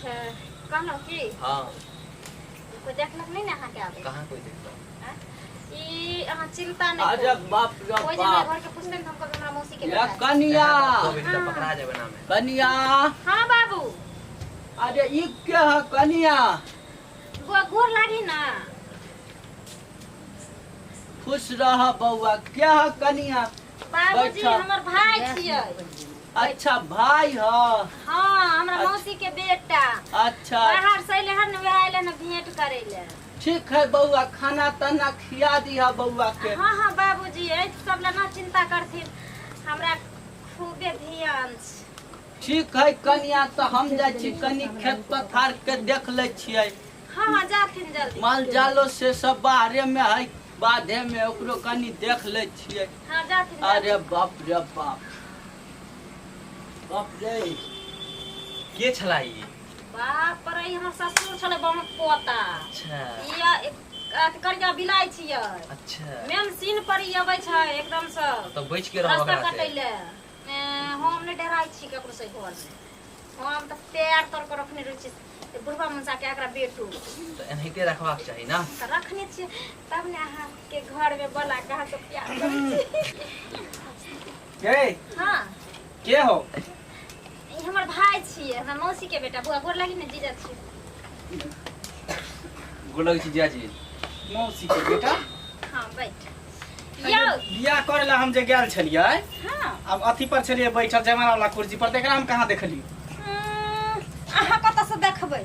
अच्छा कहलहुँ की हाँ कोई देखलक नहीं ना अहाँके आबै कहाँ कोई देखता आँय? ई अहाँ चिंता नहीं अरे करू। बाप रे कोई जे हमरा बाप घर के पूछते ने तऽ हम कहबै हमरा मौसी के या बेटा है। कनिया कोविड तऽ पकड़ा जेबै ना में कनिया हाँ बाबू अरे ई के है कनिया गोर लागी ना खुश रह बौआ क्या है कनिया बाबूजी बैठह। हमर भाई छियै अच्छा भाई है हाँ हमरा अच्छा। मौसी के बेटा अच्छा बाहर से अइले हन वएह अइले हन भेंट करे ले ठीक है बौआ खाना ताना खिया दिहा बौआ के हाँ हाँ बाबूजी एहि सब ला ना चिंता करथिन हमरा खूबे ध्यान छै ठीक है कनिया तऽ हम जाइ छी कनि खेत पथार के देख लै छियै हाँ हाँ जाथिन जल्दी माल जालो से सब बाहरे में है बाधे में ओकरो कनि देख लै छियै हाँ जाथिन अरे बाप रे बाप बाप रे के छला ई बाप रे ई हमर ससुर छलै बहुत पोता अच्छा ई अथी करिया बिलाइ छियै अच्छा मेन सीन पर ई अबै छै एकदम से तऽ बचि के रहब रास्ता ओकरा से कटै ले हम नहि डराइ छी ककरो से घर मे हम तऽ पैर तर के रखने रहै छी बुढ़वा मनसा के एकरा बेटू तऽ एनाहिते रखबाक चाही ना तऽ रखने छियै तब ने अहाँके घर मे बोला के अहाँ सब प्यार करै छी गे हाँ के हो ई हमर भाई छियै हमर मौसी के बेटा बुआ गोर लागी ने जीजा छियै गोर लगै छी जीजाजी मौसी के बेटा हाँ बैठ यौ बियाह करे ला हम जे गेल छलियै हाँ आब अथी पर छलियै बैठल जयमाला वाला कुर्सी पर तऽ एकरा हम कहाँ देखलियै अहाँ कतऽ से देखबै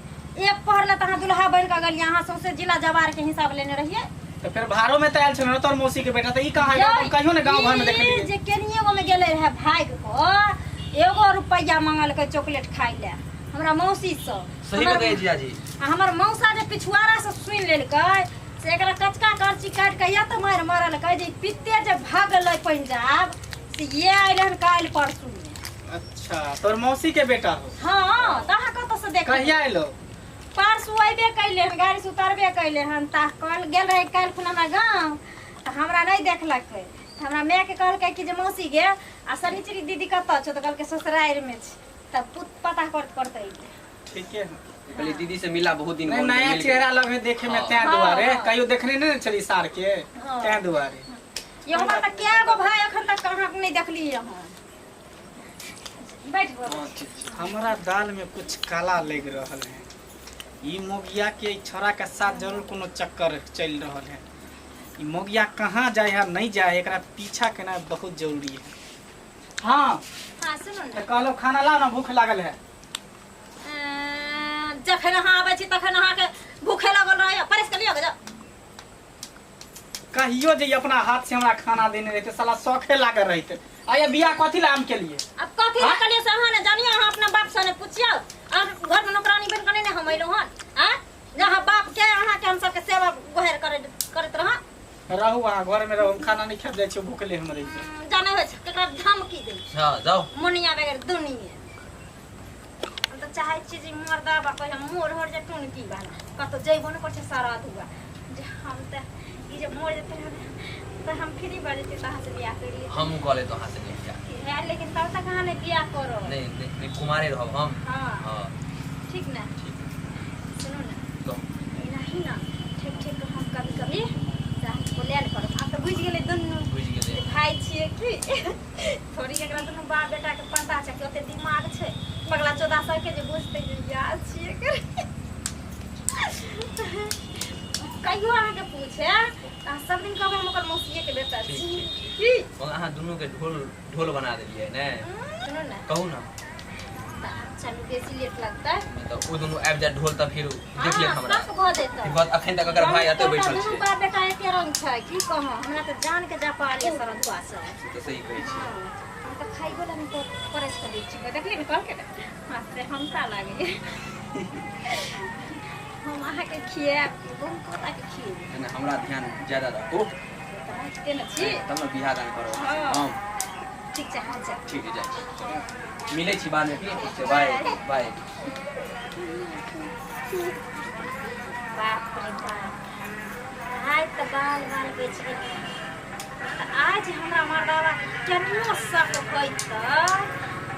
एक पहर ला तऽ अहाँ दुल्हा बनि कऽ गेलियै अहाँ सौंसे जिला जवार के हिसाब लेने रहियै तऽ फेर भाड़ो में तऽ आयल छल तोहर मौसी के बेटा तऽ ई कहाँ आयल? हम कहियो ने गाँव घर में ई देखलियै जे केनियो में गेलै रहे भागि कऽ एगो रुपैआ मंगलकै चॉकलेट खाइ लए हमरा मौसी से सही में कहै जीजाजी आ हमर मौसा जे पिछुआरा से सुनि लेलकै से एकरा कचका करची काटि कऽ या तऽ मारि मारलकै जे ई पित्ते जे भागलै पंजाब से ये अयलै हन काल्हि परसू अच्छा तोहर मौसी के बेटा हो हाँ तऽ अहाँ कतऽ से देखबै कहिया एलो परसू अयबे कैले हन गाड़ी से उतरबे कैले हन तऽ कल गेल रहे काल्हि खुना हमरा गाँव तऽ हमरा नहि देखलकै तऽ हमरा मायके कहलकै कि जे मौसी गे आ शनिचरी दीदी कतऽ छौ तऽ कहलकै ससुरारिमे छै तब पता करत करत अयलै ठीके है कहलियै दीदी से मिला बहुत दिन नहीं भऽ गेल, नया मिल चेहरा लगे है देखे में हाँ। तैं दुआरे हाँ। कहियो देखने नहीं ने छली सार के हाँ। तैं दुआरे ये हमर तऽ कए गो भाई अखन तक अहाँ नहि देखलियै हन बैठ गेल। हाँ, ठीक छै। हमरा दाल में कुछ काला लग रहल है ई मोगिया के ई छोरा के साथ जरूर कोनो चक्कर चल रहल है ई मोगिया कहाँ जाए है नहीं जाए एकरा पीछा केना बहुत जरूरी है हाँ हाँ सुनू तो ने कहलो खाना लाओ ना भूख लागल है जखन अहाँ आबै छी तखन अहाँके भूखे लागल रहैया परसि कऽ लिअ जाउ कहियो जे ई अपना हाथ से हमरा खाना देने रहते साला शौखे लागल रहते आया बियाह कथी ला हम के लिए अब कथी हाँ? लऽ कहलियै से अहाँ ने जानियो अहाँ अपना बाप से ने पुछियौ अहाँ घर में नौकरानी बनि कऽ नहि ने हम अयलहुँ हन आँय जे अहाँ बाप के अहाँके हम सबके सेवा गोहर करैत करैत रहऽ रहू अहाँ घर में रहू हम खाना नहीं खा जाइ छी भूखले हम रहि जायब। जानै होइ छै केकरा धमकी दै छै हाँ जाओ मुनिया बगैर दुनिया हम तऽ चाहै छियै जे मर्दाबा पहिले मोर होर जे टुनकी वाला कतौ जैबो नहि करै छै सारा धुआ जे हम तऽ ई जे मर जेतै तऽ हम फ्री भऽ जेतै तऽ अहाँसँ बियाह करि लेब हमहूँ कऽ लेतहुँ अहाँसँ नहि बियाह है लेकिन तब तक अहाँ नहि बियाह करब नहीं नहीं नहीं कुमारे रहब हम हाँ हाँ ठीक ने ठीक सुनू ने कहू एनाही ने ठीक ठीक हम कभी कभी बोलैल करब आब तऽ बुझि गेलै दुनू बुझि गेलै जे भाय छियै की थोड़ी एकरा दुनू बाप बेटा के पता छै कि ओते दिमाग छै पगला चौदा सबके जे बुझतै जे यार छियै कर कहियो अहाँके पूछे तऽ अहाँ सब दिन कहबै हम ओकर मौसिये के बेटा ठीक, छी ठीक, ठीक। की मगर अहाँ दुनूके ढोल ढोल बना देलियै ने सुनू ने कहू ने तऽ चलू बेसी लेट लगतै नहि तऽ ओ दुनू आबि जायत ढोल तऽ फेर देख लेत हाँ, हमरा सब भऽ जेतै फिर कहत अखन तक अगर भाई एतऽ बैठल दुनू छै बाप बेटा एके रंग छै की कहूँ हमरा तऽ जान के जा पाले सरदुआ से से तऽ सही कहै छी हम तऽ खाइबो ला नहि परसि कऽ दै छी देखलियै ने कहलकै ने हँ से हमसा लागै हम अहाँके खियाएब बहुत गोटाके खिएबै नहि नहि, हमरा ध्यान ज्यादा राखू तऽ राखिते ने छी तब ने बियाह दान करब हाँ। हम ठीक छै हाँ जाउ ठीक है जाइ छी मिलै छी बादमे की ठीक छै बाय बाय बाप रे बाप आइ तऽ बाल बाल बचि गेलै तऽ आज हमरा मर्दाबा केनियो शक होइत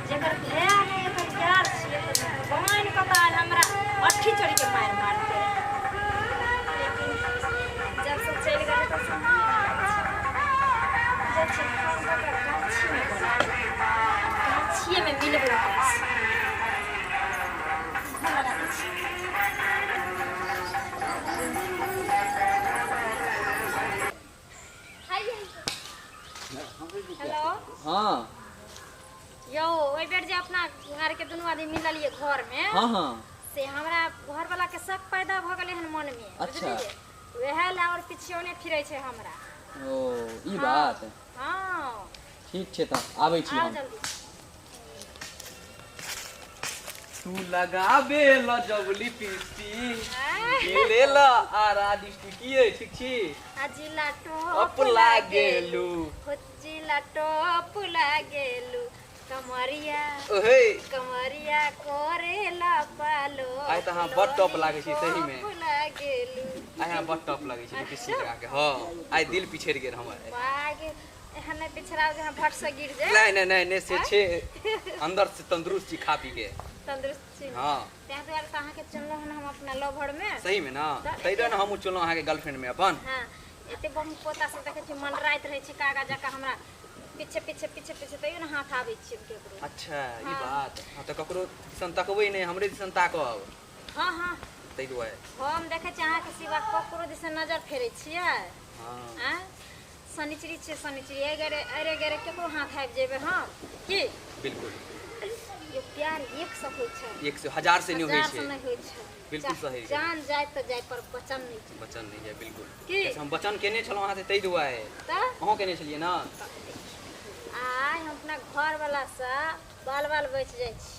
जेकर भाय नहि एकर यार छियै तऽ बहन कतऽ आयल हमरा मिललिए घर में हाँ हाँ से हमरा घर वाला के शक पैदा भ गेलै हन मन में। अच्छा। बुझलियै? वएह ला और पिछियोने फिरै छै हमरा। ओ ई बात। हाँ। ठीक छै तऽ आबै छी आओ हम। जल्दी। तू लगाबे ल जबली पिस्ती आँय? ले ल आरा डिस्ट्रिक्ट की है ठीक छी आ जिला टॉप अप लागेलू। हो जिला टॉप लागेलू कमरिया ओहे कमरिया करेला पालो। आइ तऽ अहाँ बड टॉप लागै छी सही में। टॉप लागेलू। आइ अहाँ बड टॉप लागै छी लिपस्टिक लगा के। हाँ आइ दिल पिछड़ गेल हमर। बाग एहन नहि पिछड़ाउ जे अहाँ भट से गिर जाए। नहीं नहीं नहीं नहीं से छे अंदर से तंदुरुस्त छी खा पी के। तंदुरुस्त छी। हाँ ताहि दुआरे तऽ अहाँके चुनलहुँ हन हम अपना लवर में। सही में ना ताहि दुआरे हमहूँ चुनलहुँ अहाँके गर्लफ्रेंड में अपन। हाँ एते बहु पोता सब देखै छी मनराइत रहै छै कागा जकाँ हमरा पीछे पीछे पीछे पीछे तैयो ने हाथ आबै छै केकरो। अच्छा ई बात। हाँ तऽ ककरो दिसन तकबै नहि हमरे दिसन ताकब। हाँ हाँ ताहि दुआरे हम देखै छी अहाँके सिवा ककरो दिसन नजर फेरै छियै। हाँ आँय शनिचरी छियै शनिचरी अरे अरे गेरे केकरो हाथ आबि जेबै हम की। बिल्कुल ये प्यार एक से होइ छै एक से हजार से नहीं होइ हजार से छै। नहि होइ छै। बिल्कुल सही। जान जाए तऽ जाए पर बचन नहीं छै। बचन नहीं जाए बिल्कुल। की? हम बचन केने छलहुँ अहाँ से ताहि दुआरे। तऽ अहूँ केने छलियै ना? आइ हम अपना घर वाला से बाल बाल बचि जाइ छी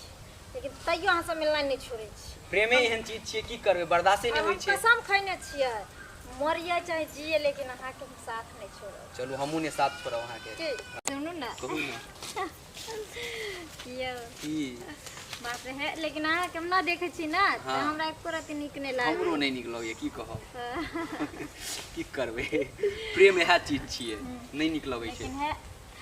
लेकिन तैयो अहाँ से मिलनाइ नहि छोड़ै छी। प्रेमे एहन चीज छियै की करबै बर्दाश्ते नहि और होइ हम छै। कसम खैने छियै मरियै चाहे जियै लेकिन अहाँके हम साथ नहि छोड़ब। चलू हमहूँ ने साथ छोड़ब अहाँके। की सुनू ने कहू ने यौ की बाप रे हे लेकिन अहाँके हम ना देखै छी ना तऽ हाँ। हमरा एको रत्ती नीक नहि लागै। हमरो नहि नीक लगैए की कहब की करबै प्रेम इएह चीज छियै नहि नीक लगै छै। लेकिन हे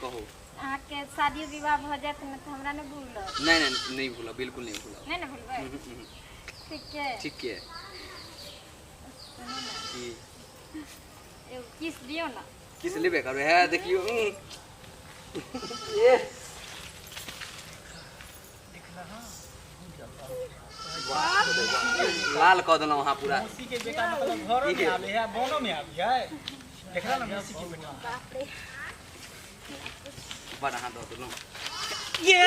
कहू अहाँके शादियो विवाह भऽ जायत ने तऽ हमरा नहि भूलब। नहीं नहीं नहीं भूलब बिल्कुल नहीं भूलब। नहीं ना भूलबै? ठीक है ठीक है। की एगो किस दियौ ना। किस लेबे करबै है देखियौ। ये लाल कऽ देलहुँ अहाँ पूरा। मौसी के बेटा मतलब घरो में आबे है बोनो में आबी है देखला ना मौसी के बेटा। बाप रे बड़ अहाँ दऽ देलहुँ। ये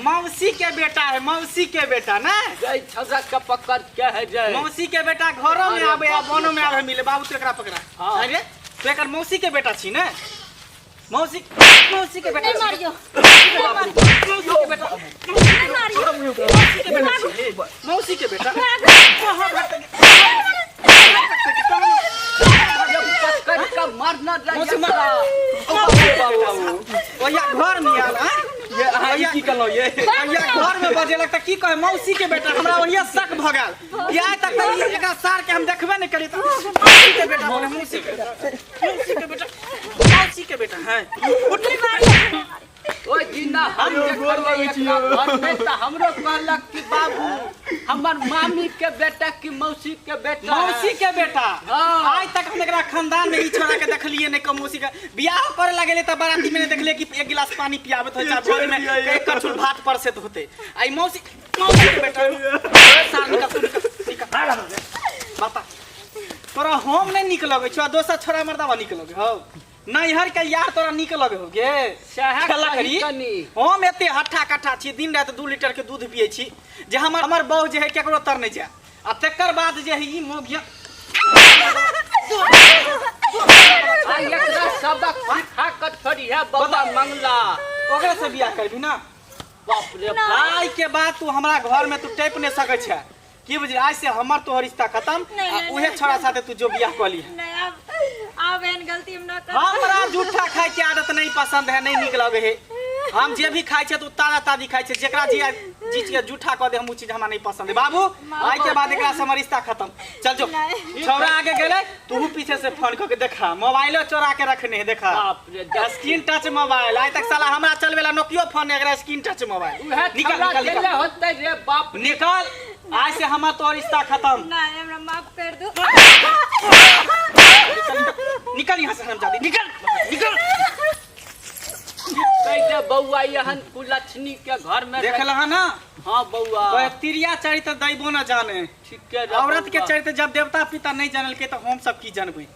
मौसी के बेटा है मौसी के बेटा ना जय छजा के पकड़ के है जय मौसी के बेटा घरो में आबे है बोनो में आबे मिले। बाबू तू एकरा पकड़ा। हाँ। अरे तू एकर मौसी के बेटा छी ना? मौसी मौसी के बेटा नहीं मारियो मौसी के बेटा नहीं मारियो मौसी के बेटा छी मौसी के बेटा। पकड़ के मारना मौसी मार ओया घर में आयल हां ये अहाँ ई की कहलहुँ ये ओया घर में बजेलक त की कहे मौसी के बेटा हमरा ओहिया शक भ गेल। या तक त एकरा सार के हम देखबे नहीं करी त मौसी के बेटा बोले मौसी के बेटा मौसी के बेटा मौसी के बेटा है उठ। ओए जिन्ना हम घर में त हमरो कहलक कि बाबू हमर मामी के बेटा की मौसी के बेटा मौसी के बेटा। हाँ। आज तक हम एकरा खानदान में ई छोड़ा के देखलिए नहीं कम मौसी के बियाह करे लगेले त बाराती में देखलिए कि एक गिलास पानी पियाबत होय चाहे भोज में एक कछुल भात परसेत होते। आई मौसी मौसी के बेटा सार निकल तू निकल निकल बापा तोरा हम नहीं निक लगै छौ आ दोसर छोड़ा मर्दावा निक लगै हौ नैहर के यार तोरा निक लगे हो गे। सएह खेला करी। कनी। हम एते हट्ठा कट्ठा छी दिन राति 2 लीटर के दूध पियै छी जे हमर हमर बहू जे है केकरो तर नहीं जाए आ तकर बाद जे है ई मोगिया आ एकरा सबक सिखा के छोड़ी है बबा मंगला ओकरा से बियाह करबी ना। बाप रे बाप। आइ के बाद तू हमरा घर में तू टेप नहीं सकै छै की बुझली। आज से हमर तोहर रिश्ता खत्म नहीं, आ नहीं, उहे छोड़ा साथे तू जो बियाह कली है। नहीं अब एहन गलती हम ना करब। हमरा जूठा खाए के आदत नहीं पसंद है नहीं निक लगे है। हम जे भी खाइ छै तो ताजा ताजी खाइ छै जेकरा जे चीज के जूठा कऽ दे हम उ चीज हमरा नहीं पसंद है। बाबू आइ के बाद एकरा से हमर रिश्ता खत्म। चल जो छोरा आगे गेलै तू पीछे से फोन कऽ के देखा मोबाइलो चोरा के रखने है देखा बाप रे स्क्रीन टच मोबाइल। आइ तक साला हमरा चलबेला नोकियो फोन एकरा स्क्रीन टच मोबाइल। उहे निकल छौड़ा निकल गेले निकल होतै रे बाप निकल आज से हमर तोहर रिश्ता खत्म। नहीं हमरा माफ कर दू। निकल यहाँ से हरामजादी निकल निकल। कह दे बौआ एहन कुलक्षणी के घर में देखल हँ ना? हाँ बौआ कोई तिरिया चरित्र दैबो न जाने ठीक है औरत के चरित्र जब देवता पिता नहीं जानल के तो हम सब की जानबै।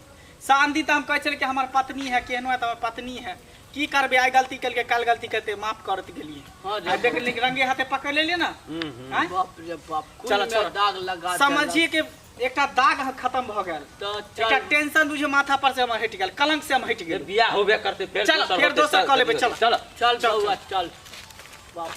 शांति तो हम कहै छलियै कि हमर पत्नी है केहनो है तो हमर पत्नी है की करबे, आइ गलती केलकै काल गलती करते, माफ करत गेलिए। हाँ रे। आ देख ली रंगे हाथे पकड़ लेलिए ना। आँय? बाप रे बाप, कुल चलो, में छोड़ो। दाग लगा समझिए के एकटा दाग खत्म भ गेल, तो एकटा चल टेंशन बुझियो माथा पर से हम हटि गेल, कलंक से हम हटि गेल। बियाह होबे करते फेर चल, दोसर फेर होतै, दोसर कऽ लेबै, चल। चल। चल बउआ चल बाप।